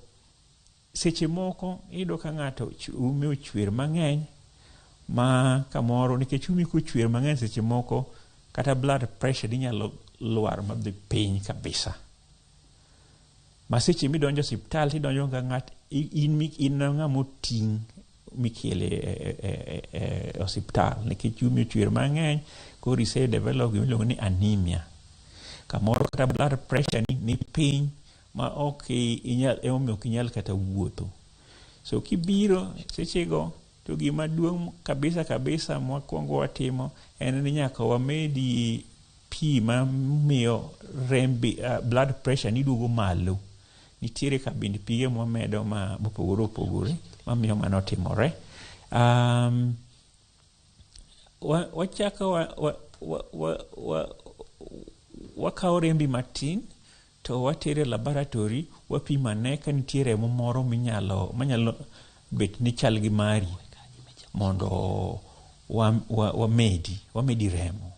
seche moko iyudo ka ng'ato ume ochwer mang'eny ma kamoro nikech umi kochwer mang'eny seche moko kata blood pressure inyalo lwar madhi piny kabisa. Ma seche midonjo osiptal tidonjo ka ng'at in ng'ama oting' mikele e osiptal nikech umi ochwer mang'eny koro ise develop gima iluongo ni anemia. Kamoro kata blood pressure ni, ni piny ma ok inyal, emomiyo ok inyal kata wuotho. So kibiro sechego to gima duong' kabisa kabisa mwakwongo watimo en ni nyaka wamedi pi mamiyo rembi, blood pressure ni duogo malo. Nitiere kabind pige mwamedo ma mopogore opogore mamiyo mano timore. Wachako wakawo rembi matin to watere e laboratory wapimo ane ka nitie remo moro minyalo manyalo bet ni chal gi mari mondo wamedi wamedi remo.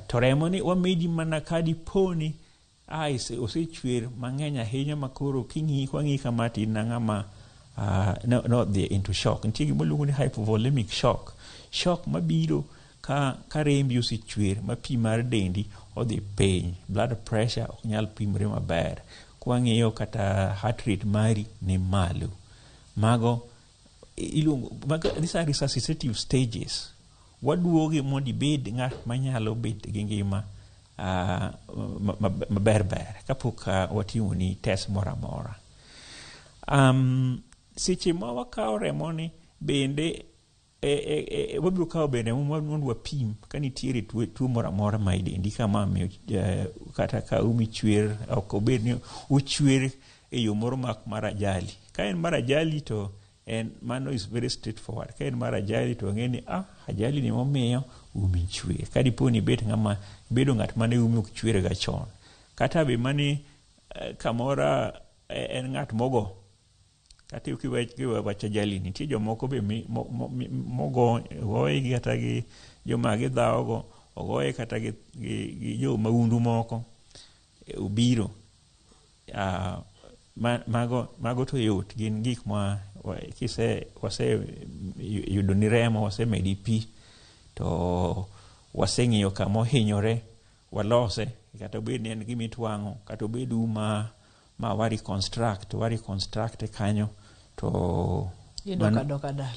To remo ni wamedi mana ka diponi osechwer mang'eny ahinya makoro king'i kwang'i kama to in ng'ama nodhi into shock. Nitie gima iluongo ni hypovolemic shock. Shock mabiro ka rembi osechwer ma pi mar dendi odhi piny, blood pressure ok nyal pimre maber. Kwang'iyo kata heart rate mari ni malo. Mago iluongo mago, these are resuscitative stages. Waduogi mondo ibed ng'at manyalo bet gi ngima maber ber kapok watimoni test moro amora. Seche ma wakawo remoni bende wabiro kawo bende mondo wapim ka nitiere tuo moro amora ma e dendi kama miyo kata ka umi chwer ok obed ni ochwer e yo moro mak mar ajali. Ka en mar ajali to en mano is very straightforward. Ka en mar ajali to wang'e ni ajali ni momiyo umi chwer. Ka dipo ni ibet ng'ama ibedo ng'at mane umi ok chwer ga chon. Kata be mani kamora en ng'at mogo. Kata kiwacho ajali nitie jomoko be mogo ogoye gi kata gi joma gidhawogo, ogoye kata gi jo mahundu moko obiro. Mago to yot, gin gik ma kise wase yudo ni remo, wasemedi pi, to waseng'iyo kama ohinyore, walose, kata obed ni en gima itwang'o, kata obed uma ma wa reconstruct kanyo to Idok adoka dala.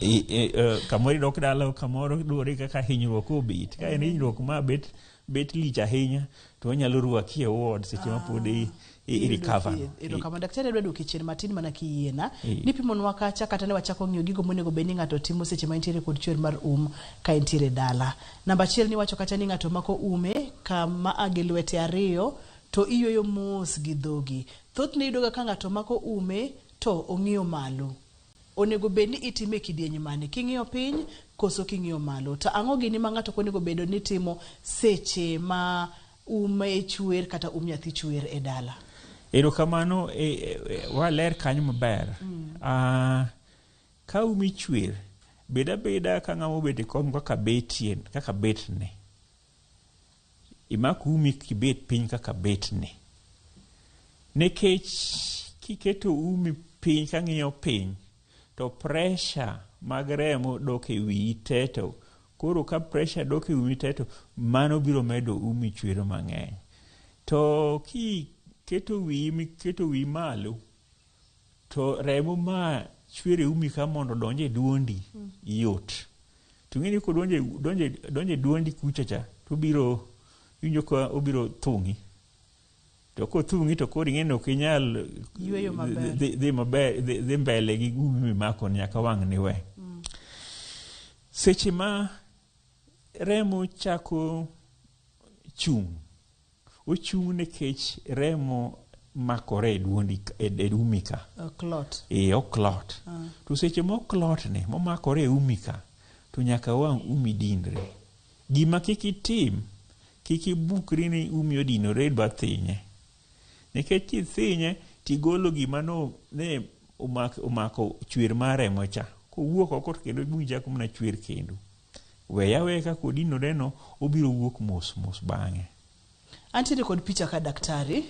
Kamoro idok dala, kamoro luwore kaka hinyruok obet. Ka en hinyruok ma bet lich ahinya, to wanyalo rwaki e ward seche ma pod i recover. Erokamano. Daktari adwa duoki chien matin mana kiyiena. Nipimonwa kacha kata ne wachako ng'iyo gigo monego bed ni ng'ato timo seche ma entiere kod chwer mar um ka entiere dala. Namba achiel niwacho kacha ni ng'ato mako ume kama a gi lwete ariyo to iyweyo mos gi dhogi. Thothne iyudo ga ka ng'ato mako ume to ong'iyo malo. Onego bed ni itime e kidieny mane? King'iyo piny koso king'iyo malo? To ang'o gini ma ng'ato ok onego bedo ni timo seche ma ume chwer kata um nyathi chwer e dala? Erokamano, waler kanyo maber. Ka umi chwer, bed abeda ka ng'ama obet e kom kaka betie, kaka betne. Imak umi kibet piny kaka betne. Nikech kiketo umi piny kang'iyo piny, to pressure mag remo dok e wiyi te to koro ka pressure dok e wiyi te to mano biro medo umi chwero mang'eny. To kiketo wiyi miketo wiyi malo, to remo ma chwer e umi ka mondo odonj e duondi yot. To ing'e ni kodonjo donjo e duondi kucha cha, to obiro iwinjo ka obiro thung'i. To kothung'i to koro ing'e ni ok inyal Yweyo maber. dhi maber, dhi mbele gi umi mimako nyaka wang' ni we. Seche ma remo chako chung', ochung' nikech remo makore e duondi e umi ka. Clot. E, oclot. To seche ma oclot ni, momakore e umi ka, to nyaka wang' umi dinre. Gima kik itim, kik ibukri ni umi odinore idwa thinye. Nikech kithinye, tigolo gima no ne omako chwer mar remo cha. Kowuok oko to kendo umi chako mana chwer kendo. Weye aweya kaka odinore no, obiro wuok mos mos bang'e. Antiere kod picha ka daktari.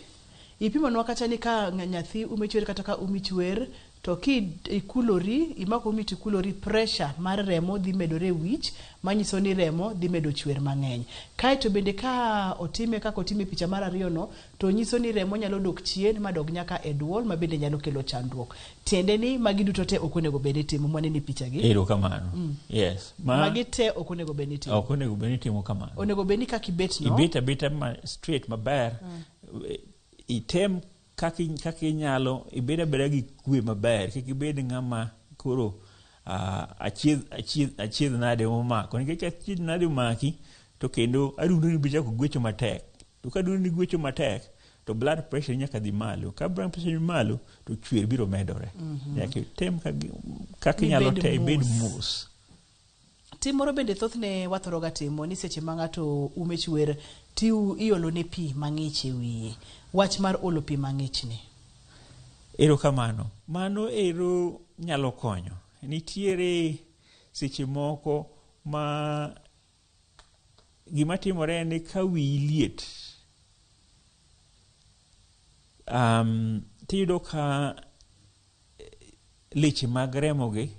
Ipimonwa kacha ni ka nyathi ume chwer kata ka umi chwer To ki ikulori, imako umi tikulori, pressure mar remo dhi medore e wich, manyiso ni remo dhi medo chwer mang'eny. Kaeto bende ka otime kaka otime e picha mar ariyo no, to nyiso ni remo nyalo dok chien madog nyaka e duol ma bende nyalo kelo chandruok. Tiende ni magi duto te ok onego bed ni itimo mwaneno e picha gi. Erokamano. Yes. Ma Magi te ok onego bed ni itimo. ok onego bed ni itimo kamano. Onego bed ni kaka ibet no. Ibet abeta ma straight maber. Item kaka kaka inyalo ibed abeda gi kwe maber kik ibed ng'ama koro achiedh achiedh achiedh nade momako nikech achiedh nade omaki to kendo adundo ni chako gwecho matek to ka adundo ni gwecho matek to blood pressure nyaka dhi malo ka blood pressure ni malo to chwer biro medore. Nyaka item kaka inyalo Ibed te ibed mos. mos. Tim moro bende thothne wathoro ga timo ni seche ma ng'ato ume chwer ti iolo ne pi mang'ich e wiye. Wach mar olo pi mang'ich ni. Erokamano. Mano ero nyalo konyo. Nitiere seche moko ma gima timore en ni ka wiyi liet tiyudo ka leche mag remo gi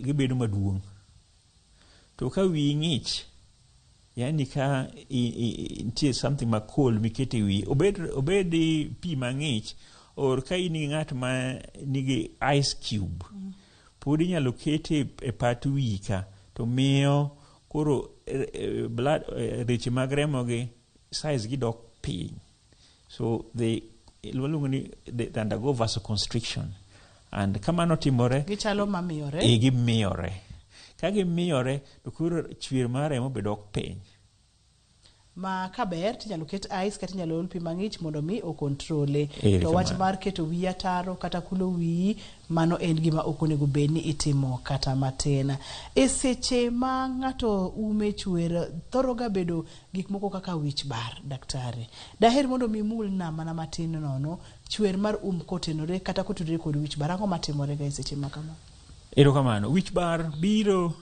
gibedo maduong'. To ka wiyi ng'ich, yani ka nitie something ma cold mikete wiyi, obed pi mang'ich or ka in gi ng'at ma nigi ice cube, pod inyalo kete e pat wiyi ka to miyo koro blood leche mag remo gi size gi dok piny. So they waluongo ni they undergo vasoconstriction. And kamano timore, Gichalo mamiyore. E gimiyore. Ka gimiyore to koro chwer mar remo be dok piny. Ma kaber tinyalo ket ice kata inyalo ol pi mang'ich mondo mi okontrole. Ero To wach kamano. mar keto wiyi ataro kata kulo wiyi mano en gima ok onego bed ni itimo kata matin. E seche ma ng'ato ume chwer thoro ga bedo gik moko kaka wich bar daktari. Daher mondo mi imulna mana matin nono chwer mar um kotenore kata kotudore kod wich bar ang'o matimore ga e seche ma kama? Erokamano. Wich bar biro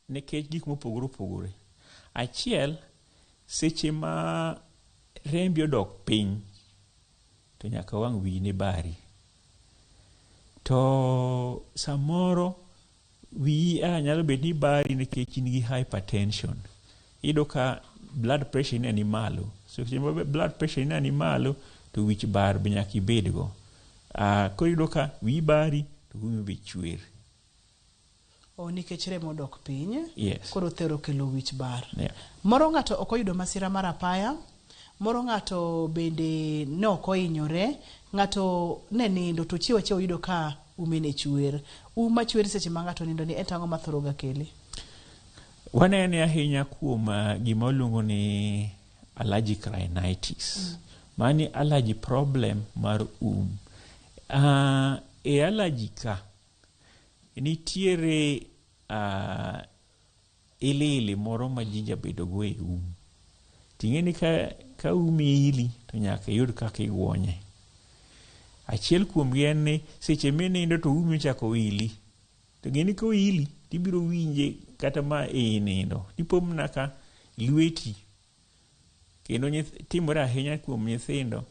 nikech gik mopogore opogore. Achiel, seche ma rembi odok piny to nyaka wang' wiyi ne bari. To samoro wiyi nyalo bet ni bari nikech in gi hypertension. Iyudo ka blood pressure ne ni malo. So seche ma blood pressure ne ni malo to wich bar be nyaka ibedgo. Koro iyudo ka wiyi bari to umi be chwer. O nikech remo odok piny. Yes. Koro thero kelo wich bar. Yeah. Moro ng'ato ok oyudo masira mar apaya, moro ng'ato bende ne ok ohinyore, ng'ato ne nindo to chiew achiewa oyudo ka ume ne chwer. Um machwer seche ma ng'ato nindo ni en tang'o ma thoro ga kele? Wanene ahinya kuom gima waluongo ni allergic rhinitis. Mani allergy problem mar um. E allergy ka nitiere ilili moro ma ji jabedo go e um. Ting'e ni ka umi ili to nyaka iyud kaka iguonye. Achiel kuomgi en ni seche minindo to umi ochako ili. To ng'e ni koili tibiro winje kata ma ei nindo. Tipo mana ka lweti kendo timore ahinya kuom nyithindo.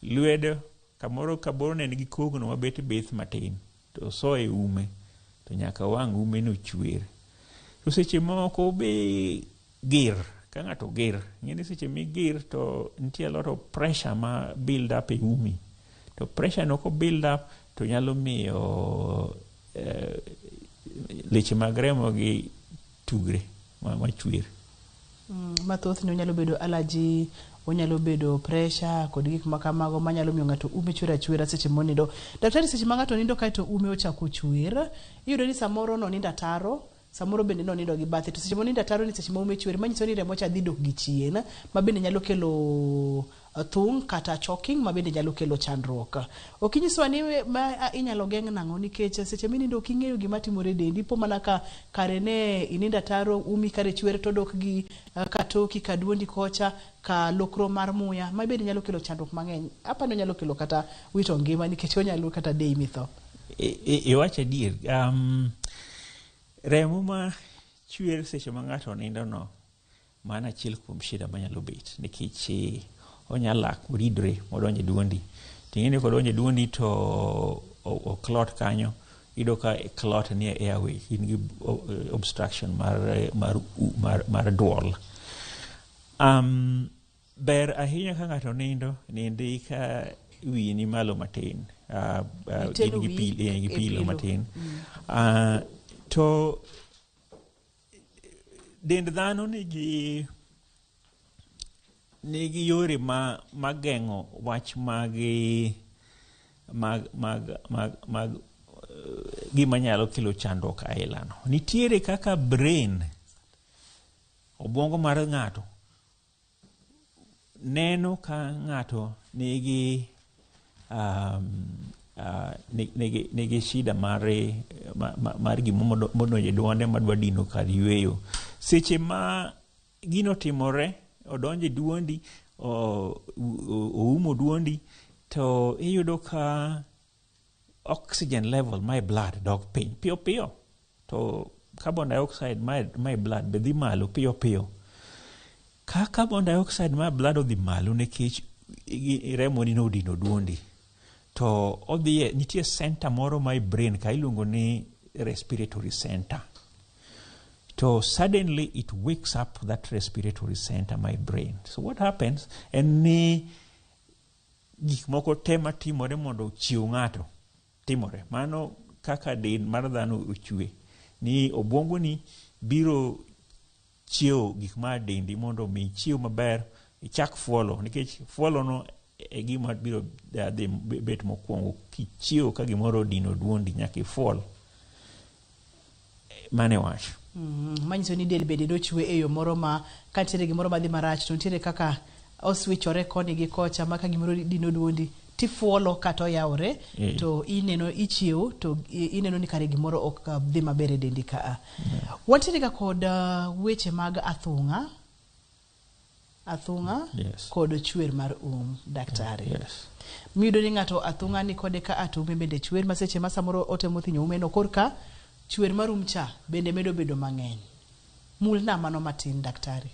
Lwedo kamoro kamoro ne nigi kogno mabet bith matin to osoye ume to nyaka wang' ume no chwer. To seche moko be gir, ka ng'ato gir, ing'e ni seche migir to nitie a lot of pressure ma build up e umi. To pressure no ko build up to nyalo miyo leche mag remo gi tugre ma chwer. Mathothne onyalo bedo allergy, onyalo bedo pressure kod gik ma kamago manyalo miyo ng'ato ume chwer achwera seche monindo. Daktari seche ma ng'ato nindo kaeto ume ochako chwer, iyudo ni samoro nonindo ataro, samoro bende nonindo gi bathe, to seche monindo ataro ni seche ma ume chwer, manyiso ni remo cha dhi dok gi chien, ma bende nyalo kelo thung' kata choking ma bende nyalo kelo chandruok. Ok inyiswa ni ma inyalo geng' nang'o nikech seche minindo ok ing'eyo gima timore e dendi, ipo mana ka kare ne inindo ataro, umi kare chwer to dok gi ka toki, ka duondi kocha, ka lokro mar muya, ma bende nyalo kelo chandruok mang'eny. Apani onyalo kelo kata wito ngima nikech onyalo kata deyi mitho. Iwacho adier. Remo ma chwer seche ma ng'ato nindo no, mano achiel kuom shida manyalo bet nikech onyalo lak oridre modonjo e duondi. Ting'e ni kodonjo e duondi to o clot kanyo, iyudo ka clot nie airway, in gi obstruction mar duol. Ber ahinya ka ng'ato nindo, nindi ka wiyi ni malo matin. Iteno In gi wiyi gi e pilo pilo. matin. To dend dhano nigi yore ma geng'o wach mag gima nyalo kelo chandruok aila no. Nitiere kaka brain, obwongo mar ng'ato, neno ka ng'ato nigi shida mar gima modonjo e duonde madwa dino kar yueyo. Seche ma gino timore, odonjo e duondi, oumo duondi, to iyudo ka oxygen level ma e blood dok piny piyo piyo, to carbon dioxide ma e blood be dhi malo piyo piyo. Ka carbon dioxide ma e blood odhi malo nikech remoni nodino duondi, to odhi nitie center moro ma e brain ka iluongo ni respiratory center. To suddenly it wakes up that respiratory center my brain. So what happens en ni gik moko te matimore mondo ochiew ng'ato timore. Mano kaka del mar dhano ochwe. Ni obwongoni biro chiewo gik ma dendi mondo mi ichiew maber, ichak fuolo, nikech fuolo no e gima biro dhi bet mokwongo. Kichiewo ka gimoro odino duondi, nyaka ifuol. Mano e wach. Manyiso ni del bende nochwe e yo moro ma ka nitiere gimoro madhi marach to nitiere kaka oswichore koni gi kocha ma ka gimoro dino duondi tifuolo kata oyawore to ineno ichiew to ineno ni kare gimoro ok dhi maber e dendi ka. Wantiere ga kod weche mag athung'a kod chwer mar um, daktari. Miyudo ni ng'ato athung'a ni kode ka to ume bende chwer ma seche ma samoro otemo thinyo ume no korka chwer mar um cha bende medo bedo mang'eny. Mulna mano matin, daktari.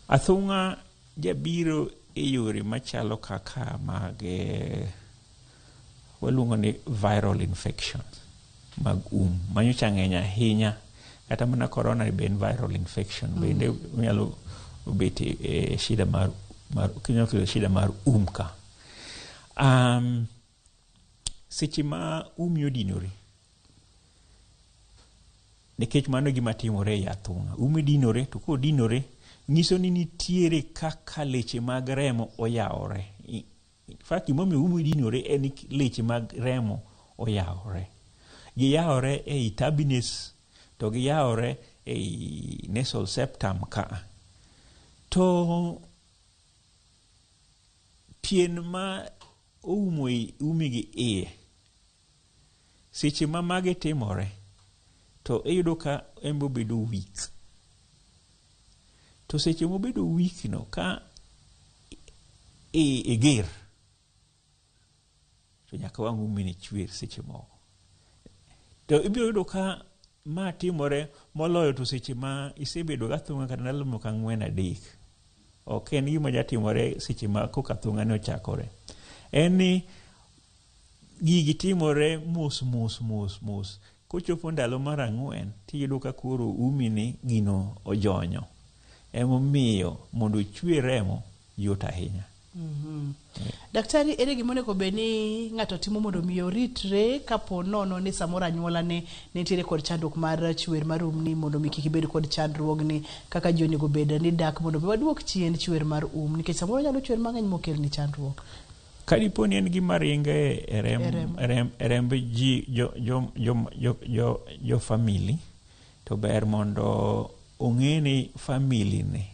Athung'a jabiro e yore machalo kaka mag waluongo ni viral infections mag um manyocha ng'eny ahinya, kata mana corona be en viral infection bende nyalo bet e shida mar nyalo kelo shida mar um ka. Seche ma umi odinore, nikech mano gima timore e athung'a, umi dinore, to kodinore nyiso ni nitiere kaka leche mag remo oyawore. In fact, gimomiyo umi dinore en ni leche mag remo oyawore. Giyawore ei turbinates to giyawore ei nasal septum ka. To pien ma oumo umi gi iye, seche ma magi timore, to iyudo ka en be obedo weak. To seche mobedo weak no, ka e ger, to nyaka wang' umi ni chwer seche moko. To ibiro yudo ka ma timore moloyo to seche ma isebedo gi athung'a kata ndalo moko 4-3. Ok en gima jatimore seche ma koka athung'a ne ochakore. En ni gigi timore mos mos mos mos. Kochopo ndalo mar 4 tiyudo ka koro umi ni gino ojonyo. Emomiyo mondo ochwe remo yot ahinya. Daktari, ere gima onego bed ni ng'ato timo mondo mi oritre kapo nono ni samoro anyuola ne nitiere kod chandruok mar chwer mar umni, mondo mi kik ibed kod chandruogni kaka ji onego bed ni dak mondo mi waduok chien chwer mar um, nikech samoro nyalo chwer mang'eny mokelni chandruok. Ka dipo ni en gima ringo e remb ji jo family, to ber mondo ong'e ni family ni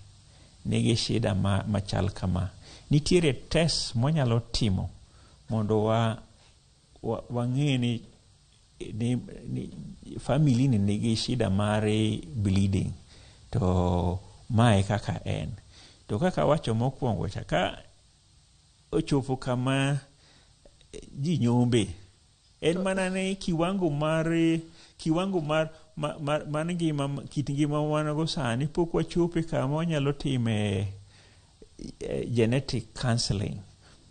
nigi shida machal kama. Nitiere test mwanyalo timo mondo wang'e ni family ni nigi shida mar bleeding, to mae kaka en. To kaka awacho mokwongo cha, ka ochopo kama ji nyombe, en mana ni kiwango mar ngima, kit ngima wan go sani pok wachope kama wanyalo time genetic counseling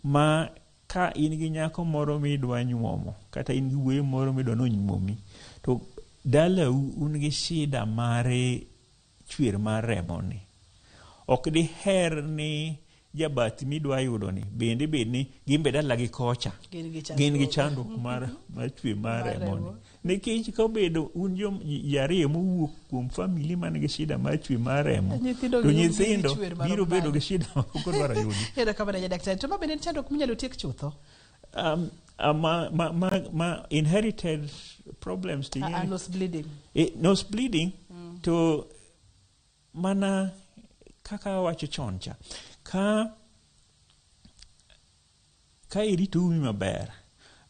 ma Ka in gi nyako moro midwa nyuomo kata in gi wuoyi moro midwa nonyuomi, to dalau un gi shida mar chwer mar remo ni. Ok diher ni jabathi midwa yudo ni bende bed ni gin be dalagi kocha Gin gi gin gi chandruok. chandruok mar mar chwer mar Mar remo ni. remo. Nikech kobedo un jom ji ariyo mowuok kuom famili man gi shida mar chwer mar remo, Nyithindo to gi dhi nyithindo chwer marom biro bedo nade? gi shida ma ok odwaro yudi. Erokamano ahinya daktari. To ma bende en chandruok minyalo tiek chutho? Ma inherited problems to Ah, ah, ing'eni- nose bleeding. Nose bleeding to mana kaka awacho chon cha ka irito umi maber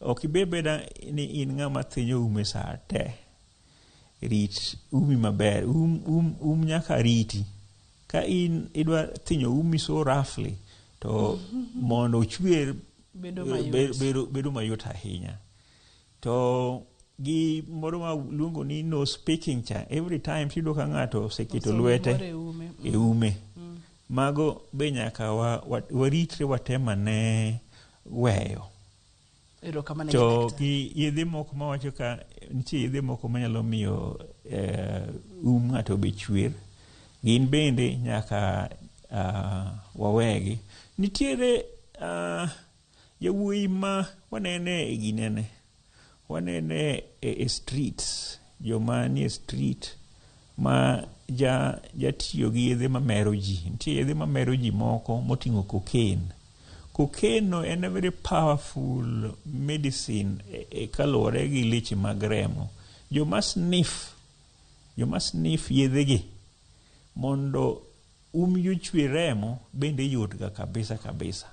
ok ibed beda ni in ng'ama thinyo ume saa te rit umi maber nyaka riti ka in idwa thinyo umi so roughly to mondo ochwer Bedo mayot. bedo mayot ahinya to gi moro ma luongo ni nose picking cha every time tiyudo ka ng'ato oseketo Osomo lwete gimoro e ume. e ume mago be nyaka waritre watem ane weyo Erokamano ahinya to daktari. gi yedhe moko mawacho ka nitie yedhe moko manyalo miyo um ng'ato be chwer gin bende nyaka wawegi nitiere yawuoyi ma wanene e ginene wanene e streets joma nie street ma jatiyo gi yedhe mamero ji nitie yedhe mamero ji moko moting'o cocaine cocaine no en a very powerful medicine e kaluwore gi leche mag remo joma sniff yedhegi mondo umgi ochwe remo bende yot ga kabisa kabisa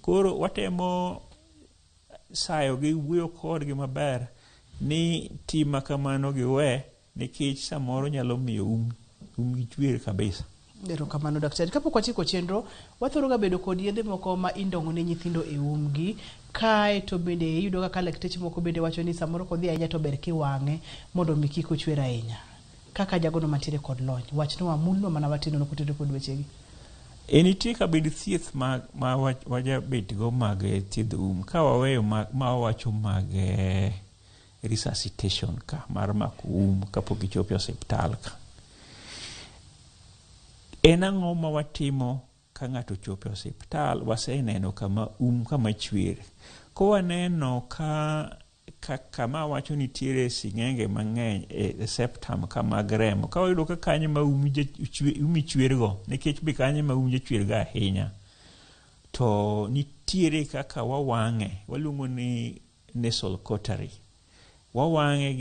koro watemo sayogi wuoyo kodgi maber ni tim ma kamano giwe nikech samoro nyalo miyo umgi chwer kabisa. Erokamano daktari. Kapok watieko chenro, wathoro ga bedo kod yedhe moko ma indong'o ne nyithindo e umgi. Kae to bende iyudo kaka lakteche moko bende wacho ni samoro kodhi ahinya to ber kiwang'e mondo mi kik ochwer ahinya. Kaka jagono mantiere kod lony, wachnwa mulnwa mana matin nono kotenore kod wechegi. E nitie kabind thieth ma wajabet go mag thiedho um ka waweyo ma wawacho mag resuscitation ka mar mako um kapok gichopo e osiptal ka. En ang'o ma watimo ka ng'ato ochopo e osiptal waseneno kama um kama chwer kowaneno ka kama awacho nitiere sing'enge mang'eny e septum ka mag remo ka wayudo ka kanyo ma umi chwergo nikech be kanyo ma um jachwerga ahinya to nitiere kaka wawang'e waluongo ni nasal cautery wawang'e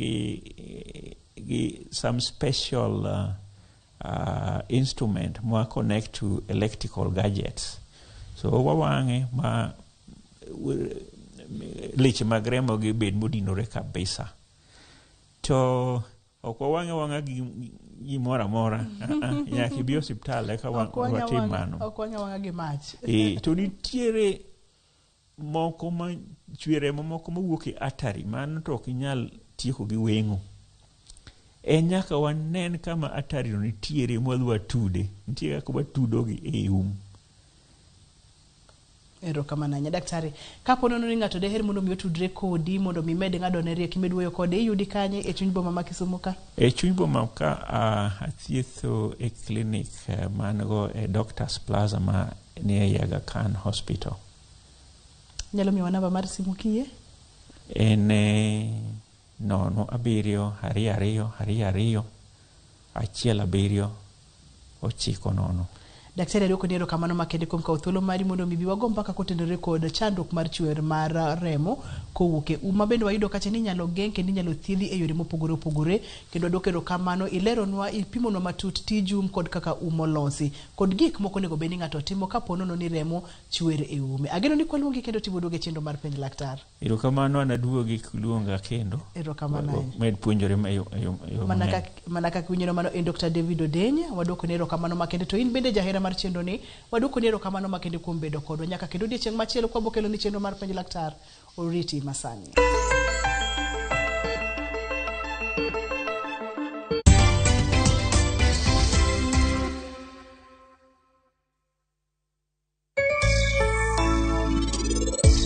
gi some special instrument ma connect to electrical gadgets so wawang'e ma leche mag remo gi bed modinore kabisa to ok wawang'e wang'a gi gimoro amora. Nyaka ibi osiptal eka watim mano. Ok wang'e wang'a gi mach. To nitiere moko ma chwe remo moko mawuok e artery mano to ok inyal tieko gi weng'o en nyaka wanen kama artery no nitiere mwadhi watude nitie kaka watudogi e um. Erokamano ahinya daktari. Kapo nono ni ng'ato deher mondo mi otudre kodi mondo mi med ng'ado ne riek imed wuoyo kode iyudi kanye e chuny boma ma Kisumu ka? E chuny boma ka athietho e clinic man go e Doctors Plaza ma nie Aga Khan Hospital. Inyalo miyowa namba mar simu kiyie? En 0 7 2 2 2 1 7 9 0. Daktari adwoko ni erokamano makende kuom kawo thuolo mari mondo mi bi wago mbaka kotenore kod chandruok mar chwer mar remo kowuok e um ma bende wayudo kacha ni inyalo geng' kendo inyalo thiedhi e yore mopogore opogore kendo adwoko erokamano ileronwa ipimonwa matut tij um kod kaka um olosi kod gik moko onego bed ni ng'ato timo kapo nono ni remo chwer e ume. Ageno ni kwaluongi kendo tiboduogo e chenro mar penj laktar. Erokamano an aduogi kiluonga kendo. Erokamano ahinya. Med puonjore e yo Mana mang'eny. Kaka iwinjono mano en Dr. David Odeny, waduoko ni erokamano makende to in bende jahera mar chenro ni waduoko ni erokamano makende kuom bedo kodwa nyaka kendo odiechieng' machielo kwabo kelo ni chenro mar penj laktar oriti masani.